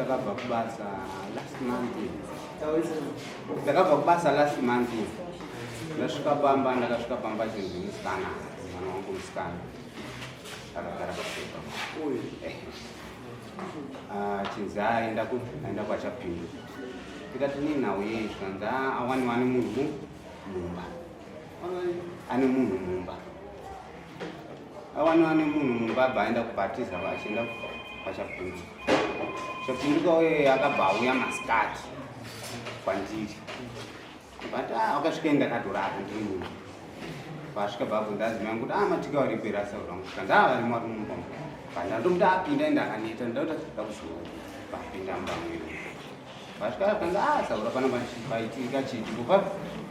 Ndakabva kubasa last month. Ndakabva kubasa last month. Ndasvika pamba, ndakasvika pamba chinzi musikana, mwana wangu musikana. Akagara pasofa. Uyu. Eh. Ah, chinzi aenda ku aenda kwachapinduka. Ndikati ni nhau yei zvikanzi ah, awani wani munhu mumba. Ane munhu mumba. Awani wani munhu mumba abva aenda kubhatiza achienda kwachapinduka. Chapinduka uye akabva auya masikati kwandiri. But ah, wakasvika ndakatorara ndiri mumba. Pasvika baba ndazi mangu kuti ah matika vari rasa rangu. Kanzi ah varimo vari mumba. Pandandomuti apinda ende akaneta ndakuti ndakuzviona. Papinda mumba mwedu. Vasvika kanzi ah saura pana paitika chiitiko pa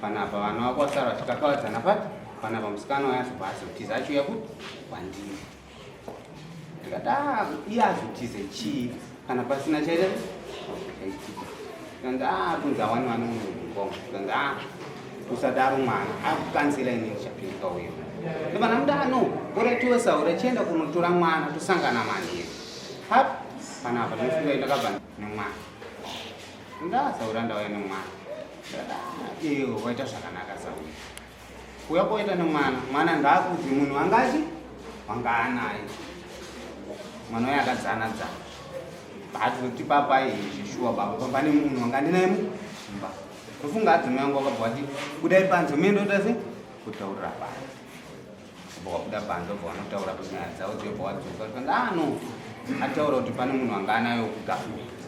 panapa vana vako vasara vachikakavadzana pa panapa musikana uya azobva azotiza achiuya ku kwandiri. Ndikati ah iye azotize chii kana pasina chaita chaitika. Kanzi ah kunzi awani vana munhu mukoma. Kanzi ah usadaro mwana akukansela ini ndichapinduka uye. Ndobva ndamuti ah no ora tiwe saura chienda kunotora mwana tosangana manheru. Hap panapa ndinofunga ndakabva nemwana. Ndasaura ndauya nemwana. Ndakati ah iyo waita zvakanaka saura. Kuuya kwaita nemwana, mwana ngaakudze munhu wangachi wanga anaye. Mwana uye akadzana dzana. Batoti papa izvi shuwa baba pamba nemunhu wanga ndinaye mumba. Ndofunga adzimai yangu wakabva wati budai panze muende kuita sei kutaurira panze. Ubva wabuda panze ubva wanotaura nyaya dzavo dzebva wadzoka zvikanzi ah no ataura kuti pane munhu wanga anaye wekugavhumenti.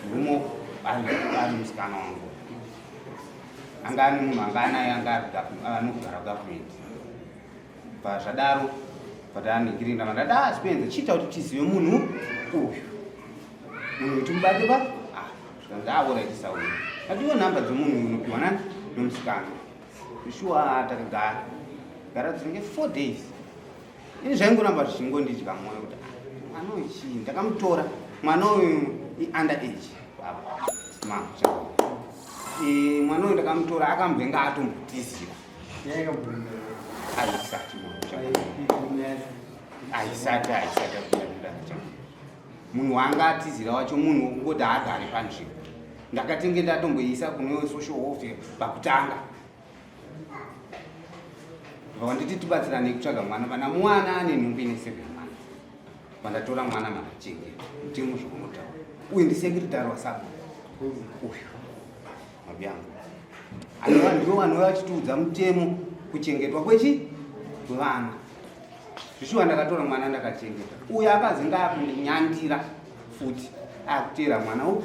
Murume ari musikana wangu. Anga ane munhu anga anaye anga anogara government. Pazvadaro patanhikirinda mandada ah, sipenze chiita kuti tizive munhu uyu. Munhu kuti mubate pa ah zvikanzi ah alright sauya. Atiwo nhamba dzemunhu uyu unopiwa nani nomusikana. Shuwa takagara gara dzinenge 4 days. Ini zvaingoramba zvichingondidya mwoyo kuti ah, mwana uyu chii ndakamutora mwana uyu i-under age baba ma e, mwana uyu ndakamutora akambenge atombotizira aisati aisati aisati munhu wanga atizira wacho munhu wokungoti haagari panzvimbo ndakatenge ndatomboisa kune social welfare pakutanga Vanditi tibatsirane kutsvaga mwana vana mwana ane nhumbu ine 7 months. Vandatora mwana mandachengeta. Mutemo zvokunotaura. Uyu ndisekretary wasabhuku. Uyu. Mabyangu. Anova ndivo vanouya vachitiudza mutemo kuchengetwa kwechi kwevana. Zvishuwa ndakatora mwana ndakachengeta. Uyu akazi ngaakundinyandira futi akuteera mwana uyu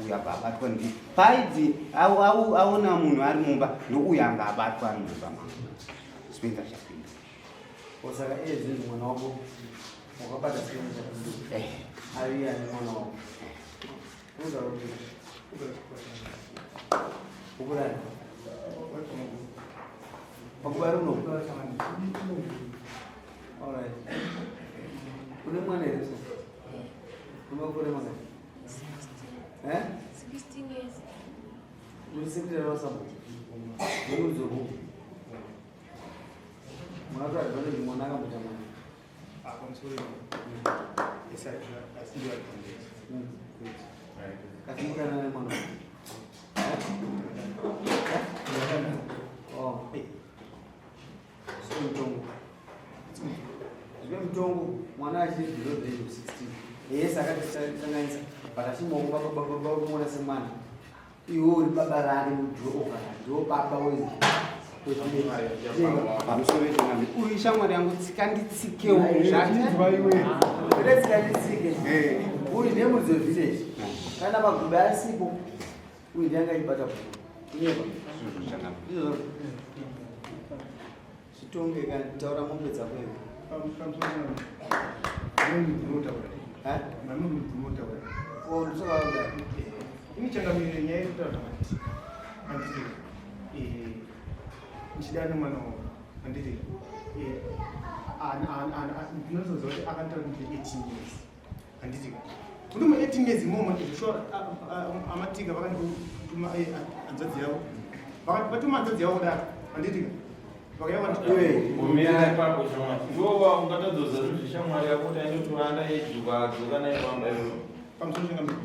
uyu abva abatwa ndi paidzi aona munhu ari mumba ndouyu anga abatwa ari mumba ma Spencer Chapindu. Saka iye zvinhu mwana wako wakabata Spencer Chapindu. Eh. Ari ani mwana wako? Unogara kupi? Ukurani? Pakubari uno? Alright. Une mwana here so? Une makore mangani? Eh? 16 years. Uri secretary wasabhuku? Unodzoku. Mwana kuti advantage mwana akamboita mwana. Kasi mukana nemwana. Oh. So mutongo. Zve mutongo mwana achiri below the age of 16. Yes akatisanganisa but achimaoko baba baba baba kumuona semwana. Iwe uri baba rani mudhoo kana ndiwo baba wezi. Pamusoro pechinambi. Uyu shamwari yangu tsika nditsikewo zvati. Tsika nditsike. Uyu ndiye muridzi wevillage. Kana magumbe asipo uyu ndiye anga achibata bhuku. Kunyepa. Izvozvo. Zvitonge kani taura mombe dzako iwe. Eh? Oh, ndosaka Ini changamire nyaya yekutaura handiti handiti ndichida nemwana wangu handiti ndinozoziva kuti akantaura kuti 18 years handiti kuti mu 18 years imomo sure amatika vakandituma hanzvadzi yavo vatuma hanzvadzi yavo kudaro handiti Kumira ipapo shamwari. Iwe ungatadzoza zvinhu zveshamwari yako kuti aende kutoranda age ukadzoka naye pamba iwewe. Pamusoro changamire.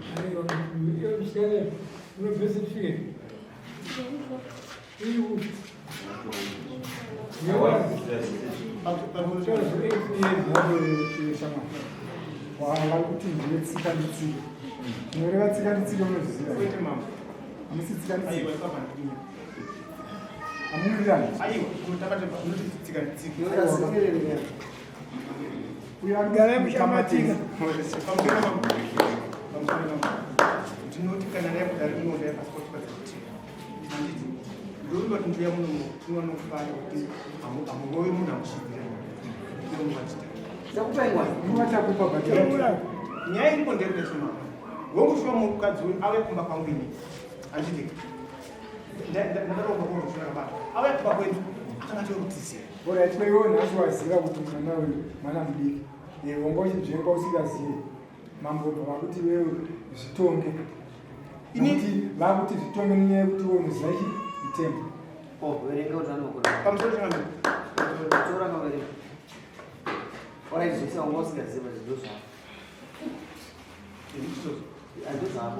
Vari kuti ndiye tsika nditsika. Unoreva tsika nditsika unozviziva. Hamusi tsika nditsika. Hamuwirirani. Uyo Garai muchamatika. Ndinoti kana ndaya kudare munoda pasipoti padzekuti handiti ndorumba kuti mbuya muno tinonofara kuti hamurovi munhu amuchidzira ndomuvachita Vachakupa but nyaya iripo ndeyekuti chimama wongoshuwa mukadzi uyu auya kumba kwangu ini handiti ndakaromba kwangu rakabata auya kumba kwedu akanga atokutizira. Alright, ko iwe nhasi waziva kuti mwana uyu mwana mudiki. Wanga uchinzvenga usingazive. Mambo bva vakuti iwewe zvitonge. Nekuti vakuti zvitonge nenyaya yekuti iwe unoziva chi mutemo. Oh, verenga kuti vanokura. Pamusoro changamire. Tora kaverenga. Alright, zvese wanga usingazive but ndo zvako. Ndo zvako.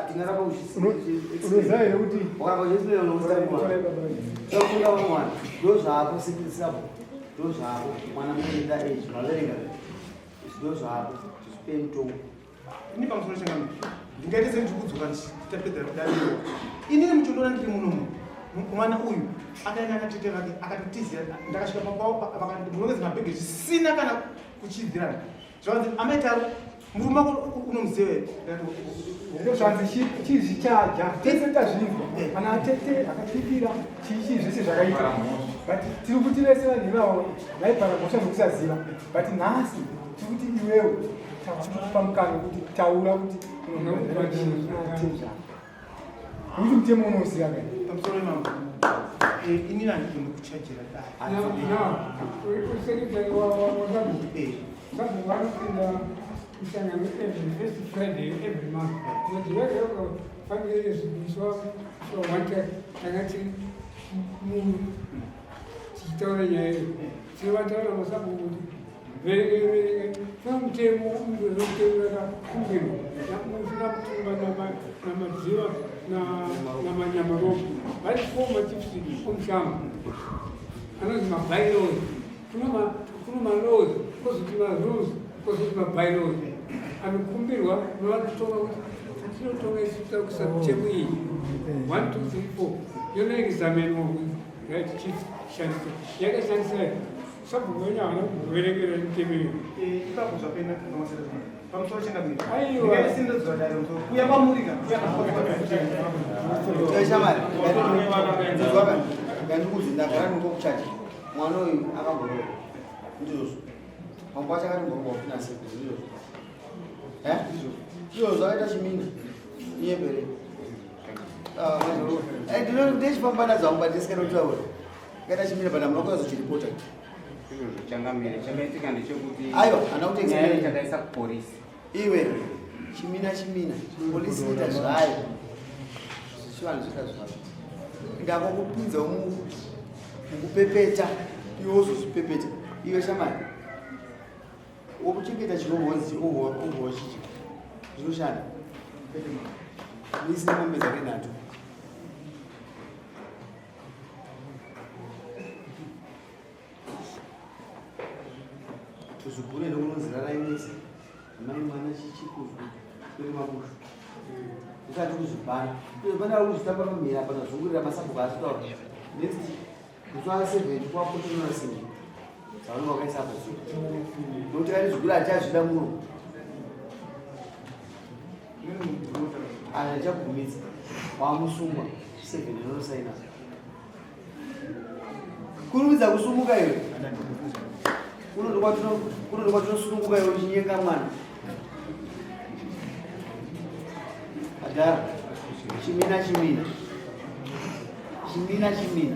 Tingaramba Unoziva here kuti wakaramba uchiexplain unomusta mwana. Tokunda mwana. Ndo zvako simple. Ndo zvako. Mwana munoenda age maverenga. Ndo zvako. Zvipe mutongo. Ini pamusoro changamire ndingaite sendiri kudzoka ndichitapedza dariro. Inini muchondoona ndiri munomu mwana uyu akaenda natete vake akatotizira. Ndakasvika pakwavo vakandinongedza mabhegi zvisina kana kuchidzirana. Zvakanzi amai Taro murume wako unomuziva here? Ndiro zvanzi chizvichaja tese tazvinzwa kana atete akapikira chii zvese zvakaita, but tiri kuti vese vanhu ivavo vaipara mhosva nekusaziva, but nhasi tiri kuti iwewe takupa mukana wekuti taura kuti unonatezva nekuti mutemo unoziva kai. Pamusoro imambo, inini handigoni kuchajira dare. Usekretary wasabhuku. Sabhuku vanopinda musangano every first Friday every month. Mwedzi wega wega fanire musi wa one tanga tiri muno tichitaura nyaya iyo. Tinovataura masabhuku kuti verenge verenge kuna mutemo mutemo rakakumbirwa musina kutumba naMadziva naManyamaropo vari four machiefs omushango anonzi mabylaws. Kuno malaws, kozoti marules, kozoti mabylaws anokumbirwa novanotonga kuti tinotonga isu takuisa mitemo iyi 1 2 3 4 yonoexamenwa right chief shandisa yakashandisa sabhuku wenyu haana kumboverengera mitemo iyo. Ipapo zvapenda tinomasera pamusoro changamire. Aiwa. Ndingaisindedzwa dare musoro kuya kwamurika kuya. Shamari, ngandikuudze, ndagara nokuchacha. Mwana uyu akamborohwa. Ndizvozvo. Mambo acho akatomborohwa futi nasekuru, ndizvozvo. Eh? Ndizvozvo akaita chimina. Inyembere. Ndechifamba nadzo hangu, but ndisikada kutaura. Akaita chimina, but hamuna kuzochiripota. Izvozvo changamire, chakaitika ndechekuti Aiwa, hana kuti nyaya explain. takaisa kupolisi. Iwe, chimina chimina, polisi ita zvayo. Zvichivanhu zvoita zvavo. Ndakokupinza mukupepeta, iwe wozozvipepeta. Iwe shamari, wokuchengeta chirohonzi ohowa chichi zvinoshanda. Misi nemombe dzake nhatu. Tuzugure ndokunonzi rarai mese mai mwana chichikuzwa kuri mabushu usati kuzvibhana kuzvibhana vari kuzvitamba pamhira panazungurira masabhuku asi taura next musi wa 7 kwakutonora simbi dzavanenge vakaisa apa dzii nokuti kati zvigure hatichazvida muno ana achakugumidza wamusungwa 7 inonosaina kurumidza kusumuka iwe kuno ndokwatinosununguka iwe uchinyenga mwana adhara chimina chimina chimina chimina.